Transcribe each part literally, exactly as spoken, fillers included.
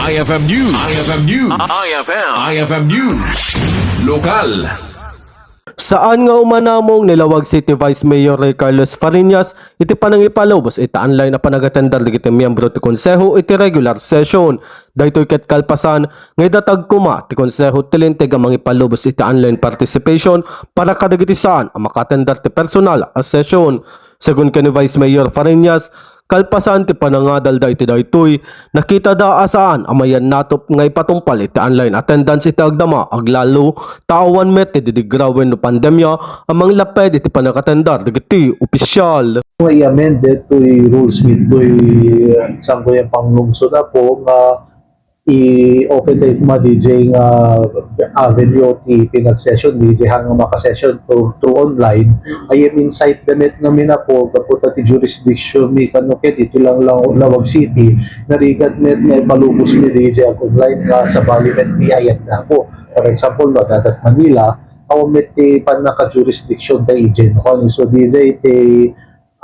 I F M News. I F M News. I F M. I F M News. Lokal. Saan nga umanamong ni Laoag City Vice Mayor Rey Carlos Fariñas iti panangipalubos iti online a panag-attender dagiti miyembro ti Konseho iti regular session. Daytoy ket kalpasan nga idatag koma ti Konseho ti Linteg a mangipalubos iti online participation para kadagiti saan a maka-attender ti personal a session. Segun ken ni Vice Mayor Fariñas, kalpasan ti panangadalda iti daytoy, nakitada a saan a mayannatop nga ipatungpal iti online attendance iti agdama, aglalo ta awan met ti didigraw wenno pandemia a manglapped iti panag-attender dagiti opisyal. Nga i-amend daytoy rules ditoy, uh, sangguniang panglungsod, Apo, nga i-open tayo koma D J nga avenue ti pinag-session, D J, nga maka-session through, through online. Ay, i-incite da met ngamin, Apo, gapu ta ti jurisdiction mi kano ket iti lang, lang Laoag City, narigat met nga ipalubos mi, D J, ag-online nga sabali met ti ayanda, Apo. For example, no, adda ket Manila, awan met ti pannaka-jurisdiction ta D J, no? So, D J, ti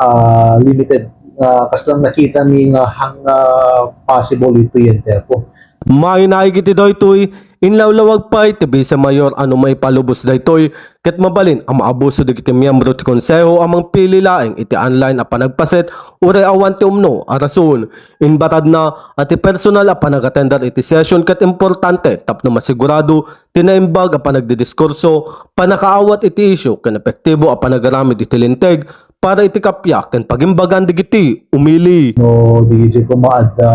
ah, limited, ah, kas lang nakita mi nga hang, ah, possible ito yan, Apo. Mainaig iti daytoy, inlawlawag pay ti Vice Mayor a no maipalubos daytoy, ket mabalin a maabuso dagiti miyembro ti Konseho a mangpili laeng iti online a panagpaset uray awan ti umno a rason. Imbatadna a ti personal a panag-attender iti session ket importante tapno masigurado ti naimbag a panagdidiskurso, panakaawat iti isyu ken epektibo a panagaramid iti Linteg, para iti kappia ken pagimbagan dagiti umili. No, D J, koma adda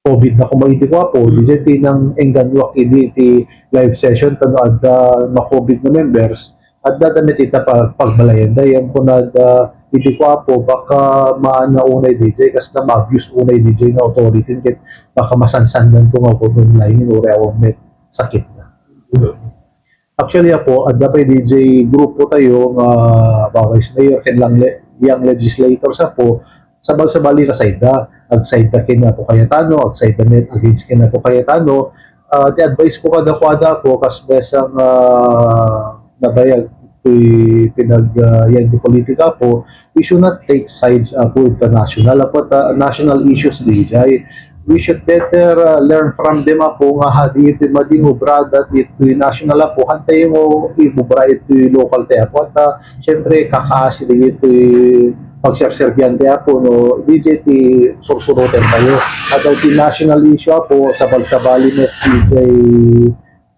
COVID na koma idi ko, Apo, D J, ti nang-engganyoak idi ti live session, ta no adda ma-COVID nga members, adda da met ita pa-, pagbalayanda. Yan ko na adda idi ko, Apo, baka maana unay, D J, kas na ma-abuse unay, D J, nga authority, ket baka masansandan to nga online, uray awan met sakit na. Actually, Apo, adda pay D J grupo tayo nga Vice Mayor ken lang le-, young legislators, Apo, sabal-sabali ka side da. Ag-side da ken Apo Cayetano, ag-side da met against ken Apo Cayetano. Ah, ti advice ko kadakuada, Apo, kas biasang, ah, nabayag ti pinag, ah, yan ti politika, Apo, we should not take sides, Apo, ita national, Apo, ta national issues, D J. We should better, uh, learn from them, Apo, nga ha, di iti madingobrada iti national, Apo, hantay mo ibubra iti local tayo, Apo. At, uh, syempre, kakaasi di iti pagserserbian tayo, Apo, no, D J ti sursuroten tayo. At iti national issue, Apo, sabal-sabali met D J,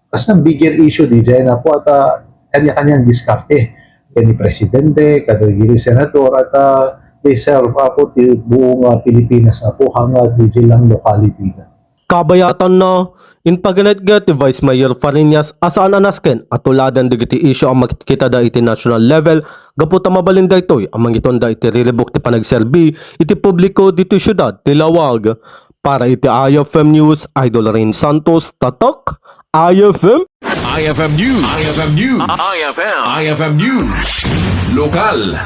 basta bigger issue, D J, na, Apo, at, uh, kanya-kanyang diskarte. Kani presidente, kadagiti senator, at, ah, they serve, Apo, ti buong, ah, Pilipinas, Apo, hangad D J lang locality na. Kabayatanna, impaganetget ti Vice Mayor Fariñas a saan a nasken a tuladan dagiti isyu a makitada iti national level gapu ta mabalin daytoy a mangitunda iti riribuk ti panagserbi iti publiko ditoy siudad ti Laoag. Para iti I F M News, Idol Rain Santos, Tatak, I F M. I F M News. I F M News. I F M. I F M News. Lokal.